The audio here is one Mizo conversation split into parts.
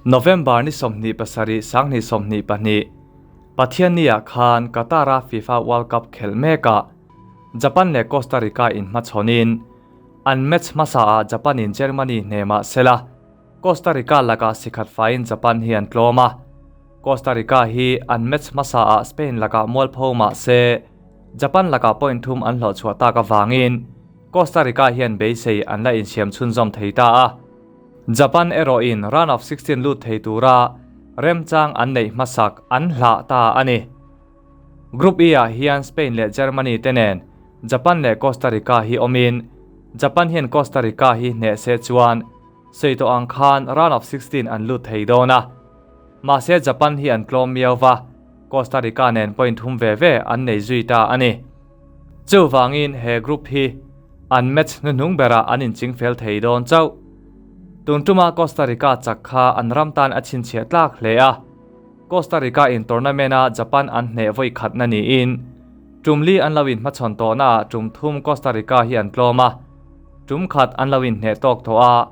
November ni 27 2022, Pathianni-ah khan Qatar-a FIFA World Cup khelh mekah Japan leh Costa Rica inhmachhawnin an match hmasaah Japan-in Germany hnemah sela Costa Rica lakah sikhat faiin Japan hi an tlawm a. Costa Rica hi an match hmasaah Spain lakah mualpho mah se Japan lakah point thum an hlawhchhuah tak avangin Costa Rica hian beisei an la insiam chhunzawm thei ta a. Japan erawhin round of 16 lut thei tura remchang an neih hmasak an hlah ta a ni. Group E-ah hian Spain leh Germany te nen Japan leh Costa Rica hi awmin Japan hian Costa Rica hi hneh se chuan sawi tawh ang khan round of 16 an lut thei dawn a. Mahse Japan hi an tlawm miau va, Costa Rica nen point thum ve ve an nei zui ta a ni. Chuvangin he group hi an match hnuhnung berah an inching fel thei dawn chauh. Tun tuma Costa Rica chak kha an ram tan a chhinchhiah tlak hle a. Costa Rica in tournament a Japan an hneh vawi khatna niin tum li an lo inhmachhawn tawhnaah tum thum Costa Rica hi an tlawm a, tum khat an lo inhneh tawk tawh a,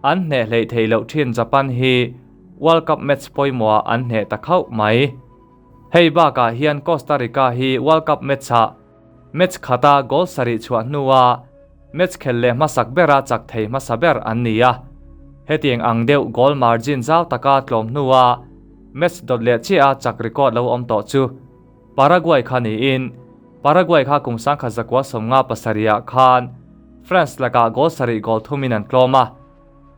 an hneh hleih theih loh thin Japan hi World Cup match pawimawhah an hneh ta khauh mai. Hei bakah hian Costa Rica hi World Cup match-ah match khata goal sarih chhuah hnua match khel leh hmasak bera chak thei hmasa ber an ni a. Hetiang ang deuh goal margin zau taka tlawm hnua match dawt leh chiah a chak record lo awm tawh chu Paraguay kha niin Paraguay kha kum 1957 ah khan France lakah goal sarih goal thumin an tlawm a.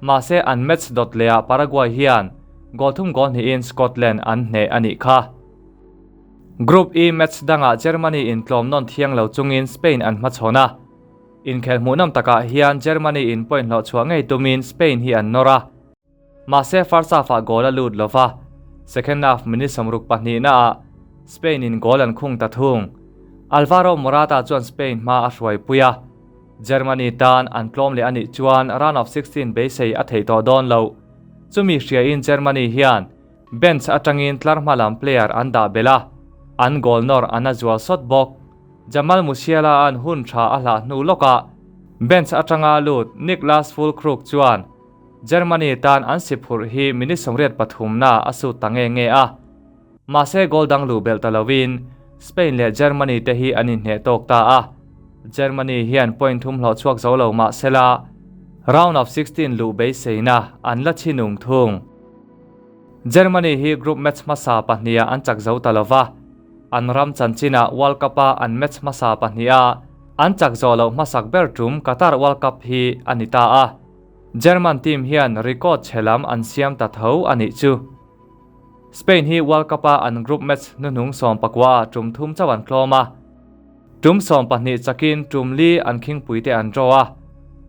Mahse an match dawt lehah Paraguay hian goal thum goal hnihin Scotland an hneh a nih kha. Group E match dangah Germany in tlawm nawn thiang lo chungin Spain an hmachhawn a. Inkhel hmuhnawm takah hian Germany in point hlawh chhuah ngei tumin Spain hi an nawr a. Mahse first half-ah goal a lut lova, second half minute sawmruk pahnihnaah Spain in goal an khung ta thung. Alvaro Morata chuan Spain hma a hruaipui a. Germany tan an tlawm leh a nih chuan round of 16 beisei a thei tawh dawn lo. Chumi hriain Germany hian bench atangin tlar hma lam player an dah belh a, an goal nawr an a zual sawt bawk. Jamal Musiala an hun tha a hlah hnu lawkah bench atanga lut Niklas Füllkrug chuan Germany tan an si phurh hi minute 83 na a sut ta nge nge a. Mahse goal dang luh belh ta lovin Spain leh Germany te hi an inhneh tawk ta a. Germany hian point thum hlawh chhuak zo lo mah sela round of 16 luh beiseina an la chhinung thung. Germany hi group match hmasa pahniha an chak zo ta lova, an ram chanchinah World Cup-a an match hmasa pahniha an chak zawh loh hmasak ber tum Qatar World Cup hi a ni ta a. German team hian record chhe lam an siam ta tho a nih chu. Spain hi World Cup-a an group match hnuhnung 14 ah tum thum chauh an tlawm a. Tum 12 chakin tum li an khingpuite an draw a.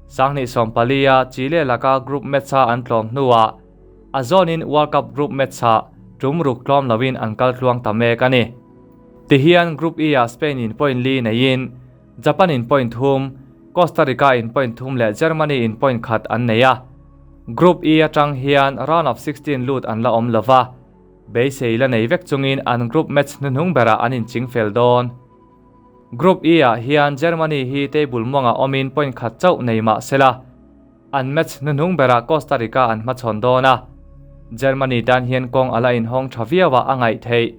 2014 a Chile laka group match-a an tlawm hnuah a zawnin World Cup group match-ah tum ruk tlawm loin an kal tluang ta mek a ni. Tihian Group E-ah Spain in point li neiin Japan in point thum, Costa Rica in point thum leh Germany in point khat an nei a. Group E atang hian round of 16 lut an la awm lova, beisei la nei vek chungin an group match hnuhnung berah an inching fel dawn. Group E ah hian Germany hi table muangah awmin point khat chauh nei mah sela, an match hnuhnung berah Costa Rica an hmachhawn dawn a. Germany tan hian kawng a la inhawng tha viau a a ngaih theih.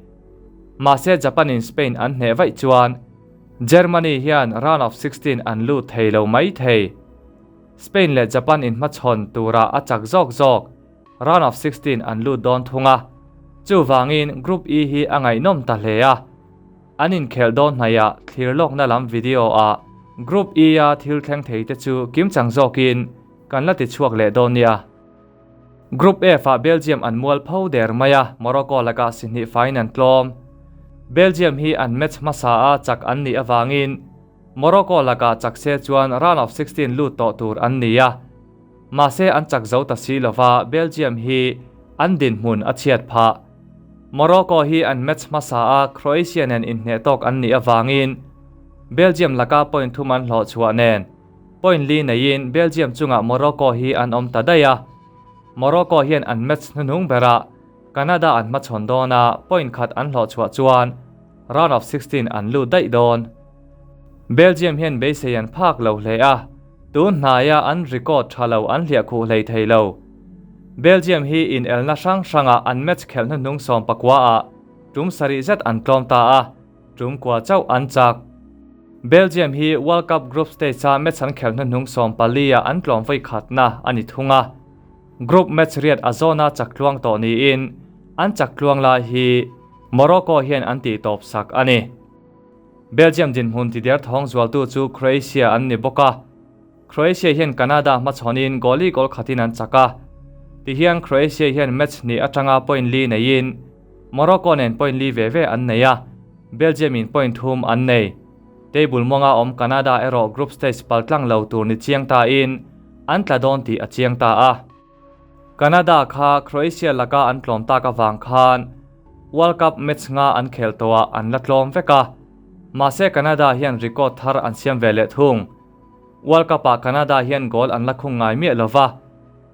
Mahse Japan in Spain an hneh vaih chuan Germany hian round of 16 an lut thei lo mai thei. Spain leh Japan inhmachhawn tura a chak zawk zawk round of 16 an lut dawn thung a. Chuvangin Group E hi a ngaihnawm ta hle a. An inkhelh dawn hnaihah thlir lawkna lam video ah Group E a thil thleng thei te chu kimchang zawkin kan la ti chhuak leh dawn nia. Group F ah Belgium an mual pho der mai a, Morocco lakah si hnih faiin an tlawm. Belgium hi an match hmasa a chak an nih avangin Morocco lakah chak se chuan round of 16 lut tawh tur an ni a. Mahse an chak zo ta si lova Belgium hi an dinhmun a chhiat phah. Morocco hi an match hmasa a Croatia nen inhneh tawk an nih avangin Belgium laka point thum an hlawh chhuah nen point li neiin Belgium chungah Morocco hi an awm ta daih a. Morocco hian an match hnuhnung berah Canada an hmachhawn dawn a, point khat an hlawh chhuah chuan round of 16 an lut daih dawn. Belgium hian beisei an phak lo hle a, tun hnaia an record tha lo an hliah khuh hlei thei lo. Belgium hi inelna hrang hrangah an match khelh hnuhnung 19 ah tum sarih zet an tlawm ta a, tum kua chauh an chak. Belgium hi World Cup group stage-a match an khelh hnuhnung 14 ah an tlawm vawi khatna a ni thung a. Group match riat a zawna chak tluang tawh niin an chak tluang lai hi Morocco hian an tih tawp sak a ni. Belgium dinhmun tider thawng zualtu chu Croatia an ni bawk a. Croatia hian Canada hmachhawnin goal-i goal khatin an chak a. Tihian Croatia hian match hnih atanga point li neiin Morocco nen point li ve ve an nei a, Belgium in point thum an nei. Table mawnga awm Canada erawh group stage paltlang lo tur ni chiang tain an tla dawn tih a chiang ta a. Canada kha Croatia laka an tlawm tak avang khan World Cup match nga an khel tawhah an la tlawm vek a, mahse Canada hian record thar an siam ve leh thung. World Cup-ah Canada hian goal an la khung ngai miah lova,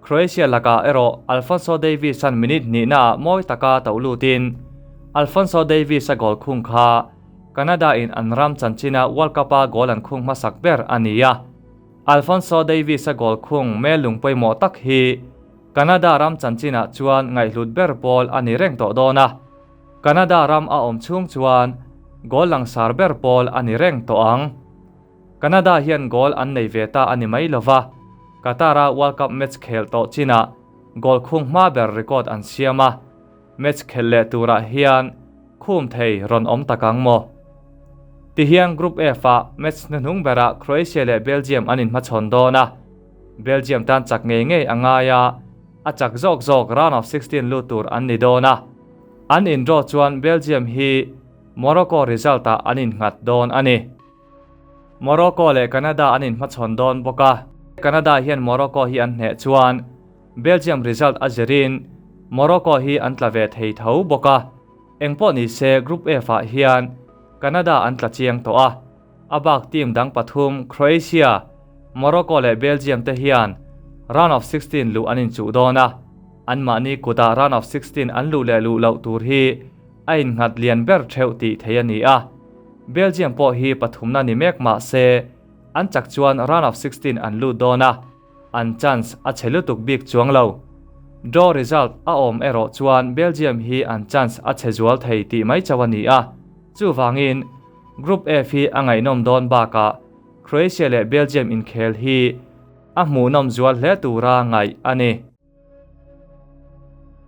Croatia lakah erawh Alphonso Davies-a'n minute hnihnaah mawi taka toh lutin Alphonso Davies-a goal khung kha Canada-in an ram chanchina World Cup-a goal an khung hmasak ber a ni a. Alphonso Davies-a goal khung mel lung pawimawh tak hi Canada ram chanchinah chuan ngaihhlut ber pawl a ni reng tawh dawn a, Canada ram a awm chhung chuan goal langsar ber pawl a ni reng tawh ang. Canada hian goal an nei ve ta a ni mai lova, Qatar-a World Cup match khel tawh chinah goal khung hma ber record an siam a, match khel leh turah hian khum thei rawn awm tak ang maw? Tihian Group F-ah match hnuhnung berah Croatia leh Belgium an inhmachhawn dawn a, Belgium tan chak ngei ngei a ngai a, a chak zawk zawk round of 16 lut tur an ni dawn a, an in-draw chuan Belgium hi Morocco result-ah an innghat dawn a ni. Morocco leh Canada an inhmachhawn dawn bawk a, Canada hian Morocco hi an hneh chuan Belgium result a zirin Morocco hi an tla ve thei tho bawk a, engpawh ni se Group F ah hian Canada an tla chiang tawh a, a bak team dang pathum Croatia, Morocco leh Belgium te hian round of 16 luh an inchuh dawn a, anmahni kutah round of 16 an luh leh luh loh tur hi a innghat lian ber theuh tih theih a ni a. Belgium pawh hi pathumna ni mek mah se, an chak chuan round of 16 an lut dawn a, an chance a chhe lutuk bik chuang lo. Draw result a awm erawh chuan Belgium hi an chance a chhe zual thei tih mai chauh a ni a, chuvangin Group F hi a ngaihnawm dawn bakah Croatia leh Belgium inkhel hi a hmuhnawm zual hle tura ngaih a ni.